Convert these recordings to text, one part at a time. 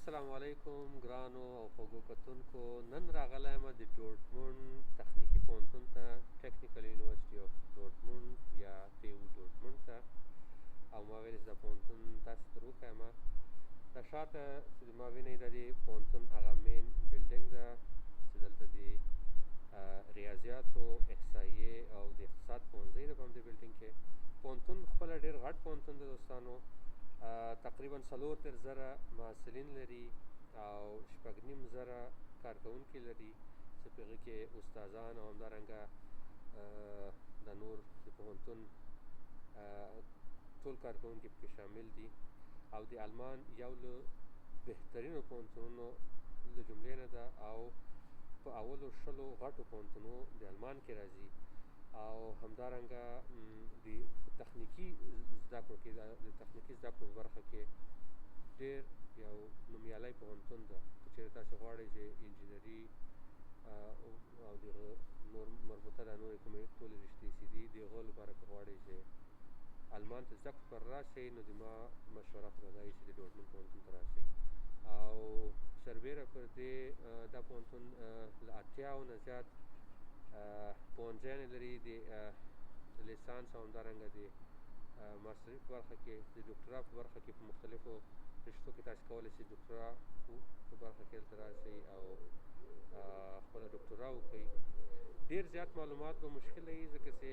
السلام علیکم ګرانو او خوږو کتونکو، نن راغلی یم د ډورټموند تخنیکي پوهنتون ته، ټیکنیکل یونیورسټي اف ډورټموند یا تیو ډورټموند ته، او ما ویل چې دا پوهنتون تاسو ته وښایم. دا شاته چې ما وینئ دا د پوهنتون هغه main building ده چې دلته د ریاضیاتو، احصایې او د اقتصاد پوهنځی ده په همدې building کې. پوهنتون خپله ډېر غټ پوهنتون ده دوستانو، تقریبا 34,000 محصلین لري او 6,500 کارکوونکي لري چې په هغه کې استادان او همدارنګه د نور د پوهنتون ټول کارکوونکي پکې شامل دي، او د آلمان یو له بهترینو پوهنتونونو له جملې نه ده او په اولو 20 غټو پوهنتونو د آلمان کې راځي. او همدارنګه د تخنیکي زده کړو کې، د تخنیکي زده کړو په برخه کې ډېر یو نومیالی پوهنتون ده. که چېرې تاسو غواړئ چې انجینري او د هغه نور مربوطه د نورې کومې ټولې رشتې چې دي د هغو لپاره که غواړئ چې آلمان ته زده کړو لپاره راشئ، نو د ما مشوره خو به دا وي چې د ډورټموند پوهنتون ته راشئ. او سربېره پر دې دا پوهنتون له 80 نه زیات پوهنځیانې لري، د لیسانس او همدارنګه د ماستري په برخه کې، د ډوکټرا په برخه کې په مختلفو رشتو کې تاسو کولی شئ ډوکټرا په برخه کې دلته راشئ او خپله ډوکټرا وکړئ. ډېر زیات معلومات به مشکله وي، ځکه چې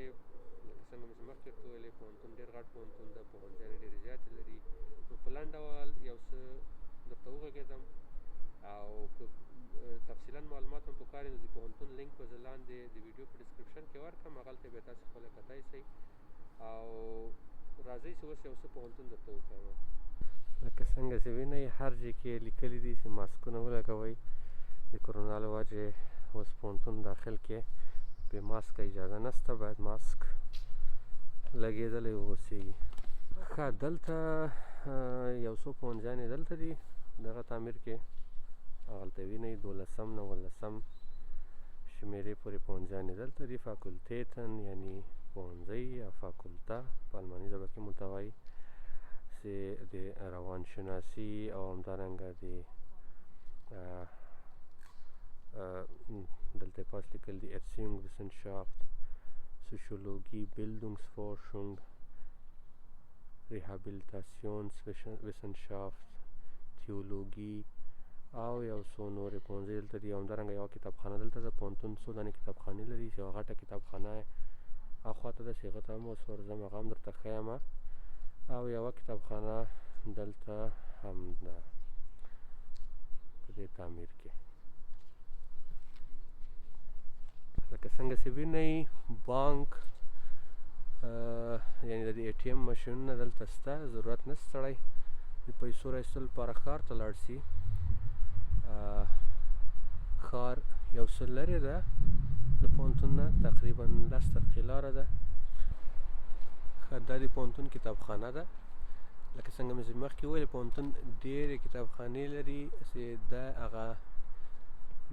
لکه څنګه مې چې مخکې درته وویلې پوهنتون ډېر غټ پوهنتون ده، پوهنځیانې ډېرې زیاتې لري. نو په لنډ ډول یو څه درته وغږېدم، او که تفصیلا معلومات هم پکار وي نو د پوهنتون لینک به زه لاندې د ویډیو په description کې ورکړم، هغلته بیا تاسو خپله کتای شئ. او راځئ چې اوس یو څه پوهنتون درته وښایم. لکه څنګه چې وینئ هر ځای کې لیکلي دي چې ماسکونه ولګوئ، د کرونا له وجې اوس پوهنتون داخل کې بې ماسکه اجازه نشته، باید ماسک لګېدلی واوسېږي. ښه، دلته یو څو پوهنځیانې دلته دي دغه تعمیر کې، هغلته وینئ 12 نه 19 شمېرې پورې پوهنځیانې دلته دي. Fakultäten یعنی پوهنځی یا فاکولته په الماني ژبه کې مونږ ته وایي، چې د روانشناسي او همدارنګه د دلته پاس لیکل دي Erziehungswissenschaft، Soziologie، Bildungsforschung، Rehabilitationswissenschaft، Theologie او یو څو نورې پوهنځۍ دلته دي. همدارنګه یوه کتابخانه دلته ده. پوهنتون څو دانې کتابخانې لري چې یوه غټه کتابخانه اخوا ته ده چې هغه ته هم اوس ورځم، هغه هم درته ښیم، او یوه کتابخانه دلته هم ده په دې تعمیر کې. لکه څنګه چې وینئ بانک یعنی د ATM ماشینونه دلته شته، ضرورت نشته سړی د پیسو را ایستلو لپاره ښار ته لاړ شي. ښار یو څه لرې ده له پوهنتون نه، تقریبا 10 دقیقې لاره ده. ښه، دا د پوهنتون کتابخانه ده. لکه څنګه مې چې مخکې وویل پوهنتون ډېرې کتابخانې لري، چې دا هغه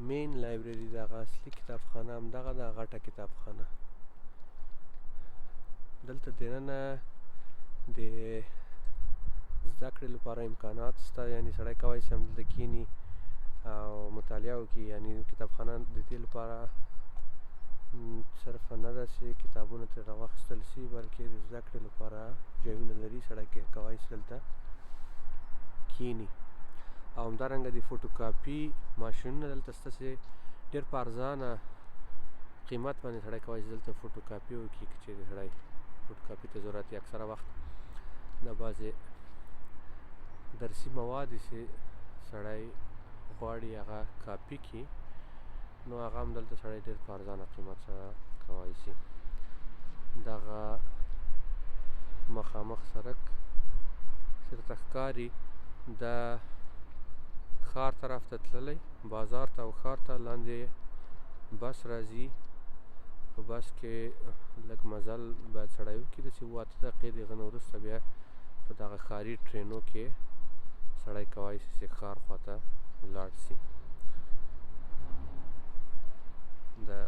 main library ده، هغه اصلي کتابخانه همدغه ده، غټه کتابخانه. دلته دننه د زده کړې لپاره امکانات شته، یعنی سړی کولی شي همدلته کښېني او مطالعه وکړي. یعنی کتابخانه د دې لپاره صرف نه ده چې کتابونه ترې راواخیستل شي، بلکې د زده کړې لپاره ځایونه لري، سړی کولی شي دلته کښېني. او همدارنګه د فوټوکاپي ماشینونه دلته شته چې ډېر په ارزانه قیمت باندې سړی کولی شي دلته فوټوکاپي وکړي، که چېرې سړی فوټوکاپي ته ضرورت وي. اکثره وخت دا بعضې درسي مواد چې سړی غواړي هغه کاپي کړي، نو هغه هم دلته سړی ډېر په ارزانه قیمت سره کولی شي. دغه مخامخ سړک چې درته ښکاري دا ښار طرف ته تللی، بازار ته او ښار ته لاندې بس راځي. په بس کې لږ مزل باید سړی وکړي، داسې 7 8 دقیقې د هغه نه وروسته بیا په دغه ښاري ټرینو کې سړی کولی شي چې ښار خواته لاړ شي. دا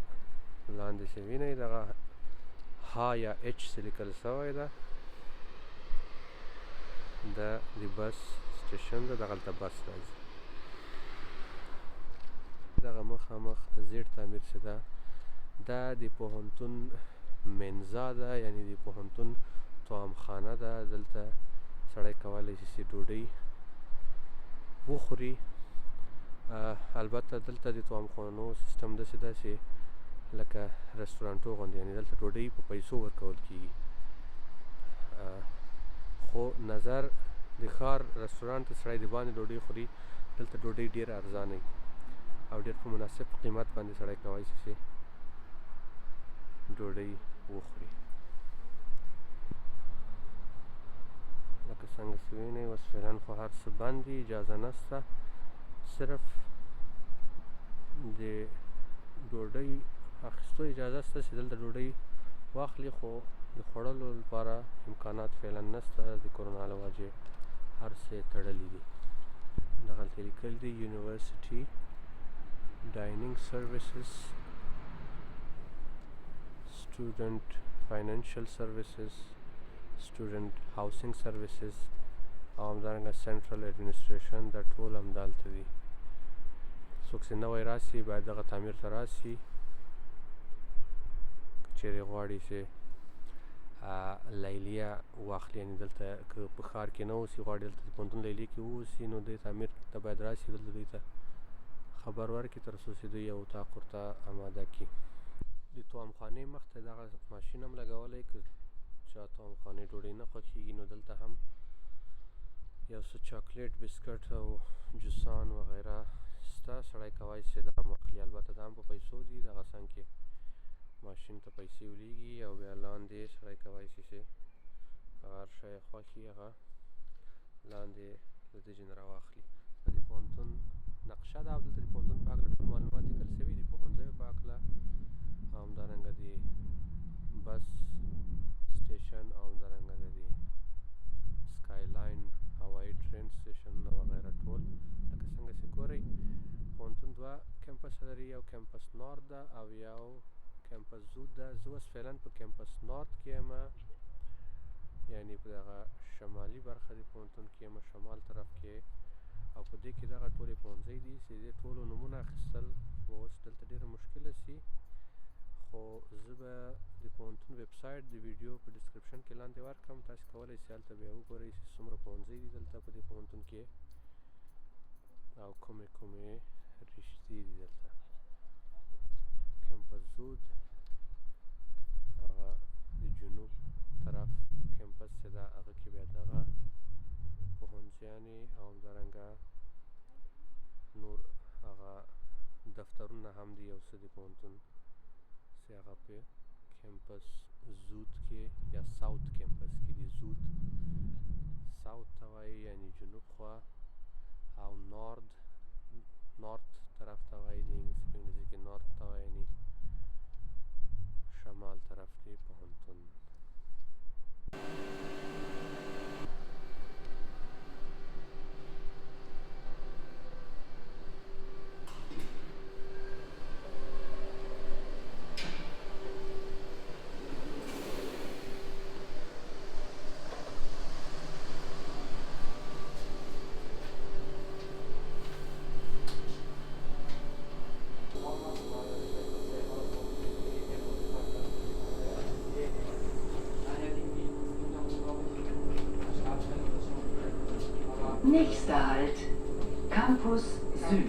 لاندې چې وینئ دغه ها یا H چې لیکل شوی ده، دا د بس سټیشن ده، دغلته بس راځي. دغه مخامخ د زیړ تعمیر چې ده، دا د پوهنتون منزا ده، یعنی د پوهنتون طعامخانه ده. دلته سړی کولی شي چې ډوډۍ وخوري. البته دلته د طعامخانو سیستم داسې ده چې لکه رستورانټو غوندې، یعنی دلته ډوډۍ په پیسو ورکول کیږي. خو نظر د ښار رستورانت ته سړی د باندې ډوډۍ خوري، دلته ډوډۍ ډیره ارزانه وي او ډیر په مناسب قیمت باندې سړی کولی شي چې ډوډۍ وخوري. لکه څنګه چې وینئ اوس فعلا خو هر څه بند دي، اجازه نشته، صرف د ډوډۍ اخیستو اجازه شته چې دلته ډوډۍ واخلي، خو د خوړلو لپاره امکانات فعلا نشته، د کرونا له وجې هر څه تړلي دي. دغلته لیکل دي یونیورسټي ډاینینګ سرویسز، سټوډنټ فاینانشل سرویسز، سټوډنټ هاوسینګ سرویسز او همدارنګه سنټرل اډمنسټریشن، دا ټول همدالته دي. څوک چې نوی راسي باید دغه تعمیر ته راسي، که چیرې غواړي چې لیلیه واخلي، یعنې دلته که په ښار کې نه اوسي غواړي دلته د پوهنتون لیلیې کې واوسي، نو دې تعمیر ته باید راسي، دلته دوی ته خبر ورکړي تر څو چې دوی یو اتاق ورته اماده کړي. د طعامخانې مخته دغه ماشین هم لګولی، که چا طعامخانې ډوډۍ نه خوښیږي نو دلته هم یو څه چاکلیټ، بسکټ او جوسان وغیره شته، سړی کوای شي دا هم واخلي. البته دا هم په پیسو دي، دغه څنګ کې ماشین ته پیسې ولیږي او بیا لاندې سړی کوای شي چې هغه هر شی خوښي هغه لاندې له دې جنه راواخلي. د پوهنتون نقشه ده او دلته د پوهنتون په هکله ټول معلومات لیکل شوي دي، پوهنځیو په هکله او همدارنګه د بس سټیشن او همدارنګه د دې سکای لاین هوایي ټرین سټیشنونه وغیره ټول. لکه څنګه چې ګورئ پوهنتون دوه کمپس لري، یو کمپس نارت ده او یو کمپس زود ده. زه اوس فعلا په کمپس نارت کې یم، یعنی په دغه شمالي برخه د پوهنتون کې یم، شمال طرف کې، او په دې کې دغه ټولې پوهنځۍ دي چې دې ټولو نومونه اخیستل به اوس دلته ډېره مشکله سي، خو زه به د پوهنتون ویب سایټ د ویډیو په ډسکرپشن کې لاندې ورکړم، تاسو کولی شئ هلته بیا وګورئ چې څومره پوهنځۍ دي دلته په دې پوهنتون کې او کومې کومې رشتې دي دلته. کمپس زود هغه د جنوب طرف کمپس چې ده هغه کې بیا دغه پوهنځیانې او همدارنګه نور هغه دفترونه هم دي یو څه د پوهنتون چې هغه په کمپس زود کې یا ساوت کمپس کې دي. زود ساوت ته وایي یعنی جنوب خوا، او نارت طرف ته وایي، د انګلیسي په انګلیسي کې نارت ته وایي یعنی شمال طرف دی پوهنتون. Nächster Halt, Campus Süd.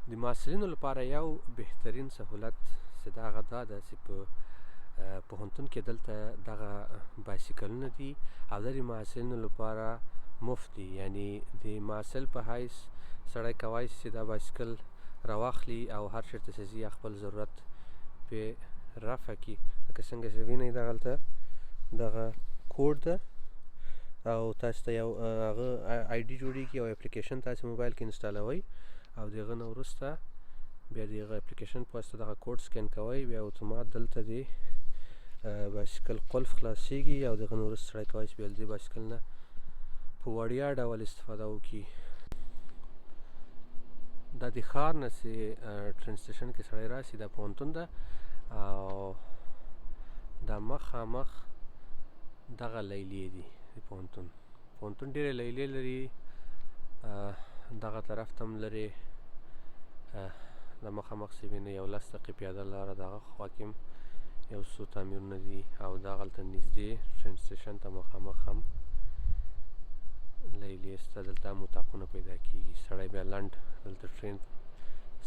د محصلینو لپاره یو بهترین سهولت چې دا هغه دا ده چې په پوهنتون کې دلته دغه بایسیکلونه دي او دا د محصلینو لپاره مفت دي، یعنی د محصل په حیث سړی کوای شي چې دا بایسیکل راواخلي او هر چېرته چې ځي خپل ضرورت پې رفع کړي. لکه څنګه چې وینئ دغلته دغه کوډ ده او تاسو ته یو هغه آی ډي جوړیږي او اپلیکیشن تاسو موبایل کې انسټالوئ او د هغه نه وروسته بیا د هغه اپلیکیشن په واسطه دغه کوډ سکین کوئ، بیا اتومات دلته د بایسکل قلف خلاصیږي او د هغه نه وروسته سړی کولی شي بیا له دې بایسکل نه په وړیا ډول استفاده وکړي. دا د ښار نه چې ټرین سټیشن کې سړی راشي، دا پوهنتون ده او دا مخامخ دغه لیلیې دي د پوهنتون. پوهنتون ډېرې لیلیې لري، دغه طرف ته هم لري. د مخامخ چې وینې یو 10 دقیقې پیاده لاره، دغه خوا کې هم یو څو تعمیرونه دي او دغلته نږدې ټرین سټیشن ته مخامخ هم لیلیې شته. دلته هم اتاقونه پیدا کیږي. سړی بیا لنډ دلته ټرین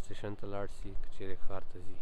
سټیشن ته لاړ شي که چیرې ښار ته ځي.